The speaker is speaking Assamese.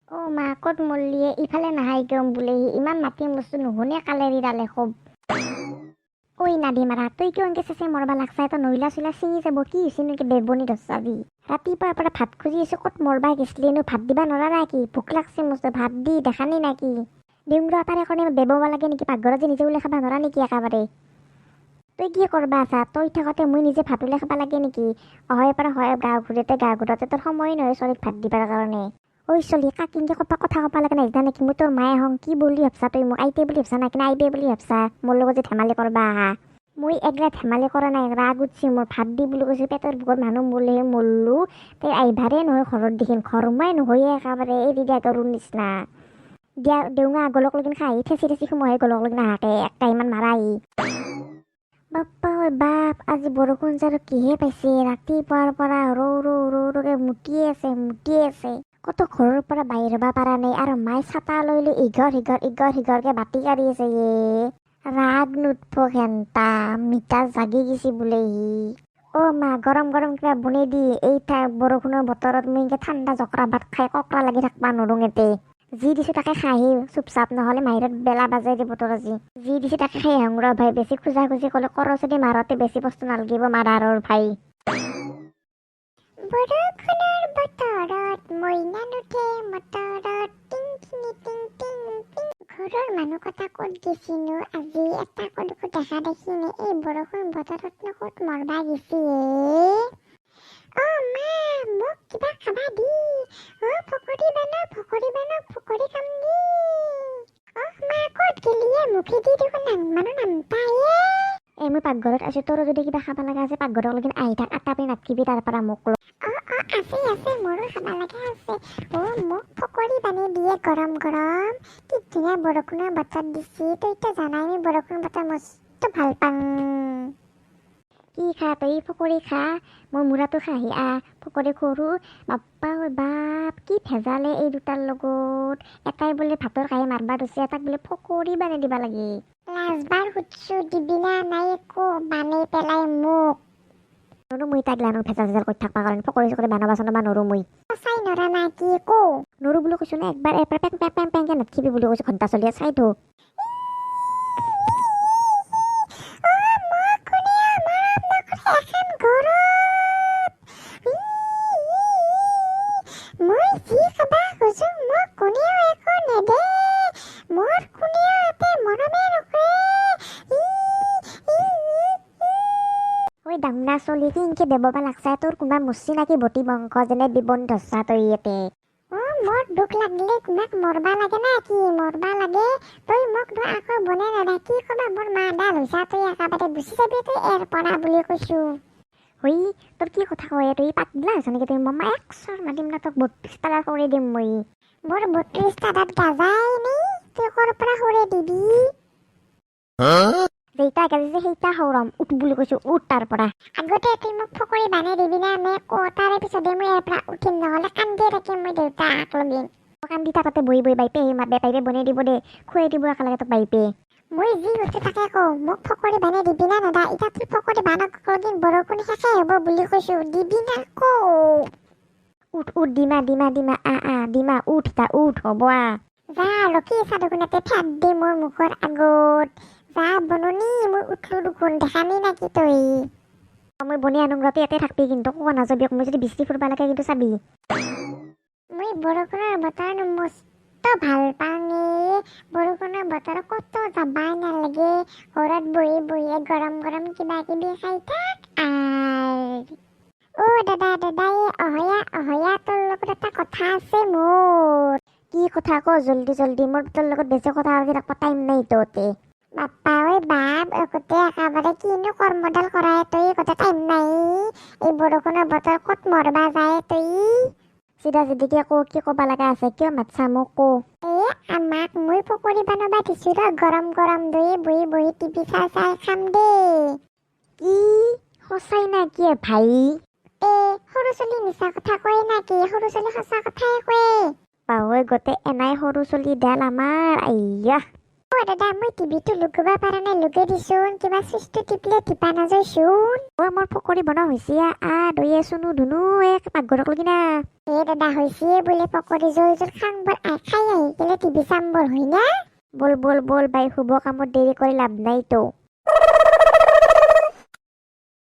অ' মা, ক'ত মৰলিয়ে? ইফালে নাহাই কিয় বোলে? সি ইমান মাতি মস্তু নুশুনে কালেৰি ডালে খুব। ঐ নাদি মাৰা, তই কিয় এনেকে চেচে মৰবা লাগছা? তই নৈলা চৈলা ছিঙি যাব। কি হৈছে এনেকে বেবনি ধৰছা যি? ৰাতিপুৱাৰ পৰা ভাত খুজি আছো, ক'ত মৰবা গেছলিনো? ভাত দিবা নৰা নাকি? ভোক লাগছে মস্ত, ভাত দি দেখা নাই নাকি? দিওঁ ৰ। তাৰে কাৰণে বেববা লাগে নেকি? পাকঘৰত যে নিজে ওলাই খাবা নৰা নেকি একেবাৰে? তই কি কৰবা আছা? তই থাকোঁতে মই নিজে ভাত ওলাই খাবা লাগে নেকি? অহয় পৰা হয় গা ঘূৰোতে গা ঘূৰোতে তোৰ সময় নহয় চলিক ভাত দিবাৰ কাৰণে। ঐ চলি, কাক কিনকে কথা কথা কবা লাগে নাজানা নেকি? মই তোৰ মায়ে হং। কি বুলি ভাবছা তই মোক? আইতে বুলি ভাবছা নাকি? আইবে বুলি ভাবছা? মোৰ লগত যে ধেমালি কৰবা আহা, মই একলা ধেমালি কৰা নাই। ৰাগ উঠছি মোৰ। ভাত দি বুলি কৈছো। পেটৰ ভোকত মানুহ মৰলেহে মৰলো। তই আহিবাৰে নহয় ঘৰত দেখিম। ঘৰমাই নহয়ে একেবাৰে এৰি দিয়া গৰুৰ নিচিনা। দিয়া দেউঙা গলক লগিন খাই ঠেচি ঠেচি সোমাই গলক লগিন আহাকে একটা ইমান মাৰাই। বাপ্পা ঐ বাপ, আজি বৰষুণ জানো কিহে পাইছে? ৰাতিপুৱাৰ পৰা ৰৌ ৰৌ ৰৌ ৰৌকে মুতিয়ে আছে, মুতিয়ে আছে। ক'তো ঘৰৰ পৰা বাহিৰ হ'ব পৰা নাই আৰু মায়ে ছাতা লৈ লৈ ইঘৰ সিঘৰ ইঘৰ সিঘৰকে বাটি কাঢ়ি আছে। এ ৰাগ নুঠব ঘেণ্টা মিতা জাগি গেছি বোলে সি। অ' মা, গৰম গৰম কিবা বনাই দি। এই বৰষুণৰ বতৰত মই এনেকে ঠাণ্ডা জকৰা ভাত খাই ককৰা লাগি থাকবা নৰোং। এতে যি দিছো তাকে খাহি চুপচাপ, নহ'লে মাহিৰত বেলা বাজাই দিব তোৰ। আজি যি দিছে তাকে খাই আহোঁ ৰ ভাই। বেছি খোজা খুজি ক'লে কৰচদি মাৰতে বেছি বস্তু নালগিব মাৰাৰৰ ভাই। বৰষুণৰ বতৰত মইনা নুঠে মটৰত, টিং টিঙি টিং টিং টিং। ঘৰৰ মানুহ কথা ক'ত গেছিনো আজি? এটা ক'তো দেখা দেখি নাই। এই বৰষুণ বতৰতনো ক'ত মৰবা গেছি? অ মা, মোক কিবা খাবা দি। অ পকৰি বানাও, পকৰি বানাও, পকৰি খাম দি। অ মা, ক'ত গেলি এ? মুখেদি দেখোন মানুহ নামতায়ে। এই মই পাকঘৰত আছো। তোৰো যদি কিবা খাব লগা আছে, পাকঘৰৰ লগিন আহি থাক। আটা পাই নাথকিবি তাৰ পৰা মোক। অ অ আছে আছে, মোৰো খাব লগা আছে। অ মোক পকৰি বানি দিয়ে গৰম গৰম। কি ধুনীয়া বৰষুণৰ বতৰ দিছে। তইতো জানাই মই বৰষুণ বতৰ মস্ত ভাল পাওঁ। কি খা তই? পকৰি খা। মই মূৰাটো খাহি আহ। পকৰি সৰু। বাপ্পা ঐ বাপ, কি ভেজালে এই দুটাৰ লগত! এটাই বোলে ভাতৰ কাঁহী মাৰবা ধৰছে, এটাক বোলে পকৰি বানাই দিবা লাগে। লাষ্টবাৰ সুধছো, দিবি না নাই একো বানাই পেলাই মোক? নৰো মই তাইক লানো ভেজাল চেজাল কৰি থাকবা কাৰণে। পকৰি চকৰি বানাবা চানাবা নৰো মই। সঁচাই নৰা না কি কো? নৰো বুলি কৈছো না। একবাৰ একবাৰ পেং পেং পেং পেংকে নাথকিবি বুলি কৈছো। ঘণ্টা চলিয়া চাই থো। অ মোক কোনেও মৰম নকৰে এখন ঘৰত। মই যি খাবা খোজো, মোক কোনেও একো নেদে। মোৰ কোনেও এতে মৰমে নকৰে। ই, ই, ই, ই। ঐ ডাঙনা চলি, কিনকে বেববা লাগছা? তোৰ কোনোবা মৰছি নাকি বটি বংশ যেনে বিবন ধৰছা তই ইয়াতে? অ মোৰ দুখ লাগিলে তোমাক মৰবা লাগে না কি? মৰবা লাগে? তই মোক ধৰ আকৌ বনাই নেদা। কি কবা মোৰ মা ডাল হৈছা তই? একেবাৰে গুচি যাবি তই এৰ পৰা বুলি কৈছো। ঐ, তোৰ কি কথা কয়? তই পাগলা হৈছ নেকি তই? মই এক চৰ মাৰিম না তোক, 32 তালা কৰি দিম মই। মোৰ 32টা দাঁত গাজাই নি, তই ক'ৰ পৰা সৰে দিবি? যেইটা গাজিছে সেইটা সৰম। উঠ বুলি কৈছো, উঠ তাৰ পৰা। আগতে তই মোক পকৰি বানাই দিবি না নে ক? তাৰে পিছতে মই ইয়াৰ পৰা উঠিম, নহ'লে কান্দি থাকিম মই দেউতাক লগিন। কান্দি থাক তাতে বহি বহি। বাইপে বাইপে বনাই দিব দে, খুৱাই দিব একেলগে তোক বাইপে। মই যি উঠো তাকে কওঁ, মোক পকৰি বানাই দিবি না নেদা? এতিয়া তুই পকৰি বানাক লগিন বৰষুণ শেষে হ'ব বুলি কৈছো, দিবি না ক? উঠ উঠ, দিমা দিমা দিমা, আ আ দিমা, উঠ তা উঠ, হ'ব আ। যা, ৰখি আছা দেখোন এতে ফেট দি মোৰ মুখৰ আগত। যা বননি, মই উঠলো দেখোন, দেখা নাই নাকি তই? মই বনাই আনো ৰ, তই ইয়াতে থাকবি কিন্তু, ক'ব নাযাবি। মই যদি বিচৰি ফুৰবা লাগে কিন্তু চাবি। মই বৰষুণৰ বতৰ মস্ত ভাল পাওঁ এ। বৰষুণৰ বতৰত ক'তো যাবাই নালাগে, ঘৰত বহি বহি গৰম গৰম কিবা কিবি খাই থাক। আৰ অ দাদা দাদা, এই অহয়া অহয়া, তোৰ লগত এটা কথা আছে মোৰ। কি কথা ক জলদি জলদি। মোৰ তোৰ লগত বেছি কথা পাতি থাকিব টাইম নাই তহঁতে। বাপ্পা ঐ বাপ, গোটেই একেবাৰে কিনো কৰ্মডাল কৰাই তই? গোটেই টাইম নাই, এই বৰষুণৰ বতৰ ক'ত মৰবা যায় তই? চিধা চিধিকে ক, কি ক'বা লগা আছে? কিয় মাতছা মোক, ক। এ আমাক মই পকৰি বনাবা দিছো ৰ, গৰম গৰম দৈ বহি বহি টিভি চাই চাই খাম দেই। কি সঁচাই না কি ভাই? এ সৰু ছোৱালী মিছা কথা কয় নাকি? সৰু ছোৱালী সঁচা কথাই কয়। বাৱৈ গোটেই এনাই সৰু চলি দেল আমাৰ আইয়া। অ দাদা, মই টিভিটো লগাব পৰা নাই, লগাই দিছোন। কিবা চুইচটো টিপিলে টিপা নাযায়চোন। অ, মোৰ পকৰী বনোৱা হৈছে। আ দৈয়ে চুনু ধুনু এক পাকঘৰক লগি না। এ দাদা, হৈছে বোলে পকৰী। জল জল খাং বল, খাই আহি কেলে টিভি চাম বল, হয় না? বল বল বল বাই, শুভ কামত দেৰি কৰি লাভ নাইতো।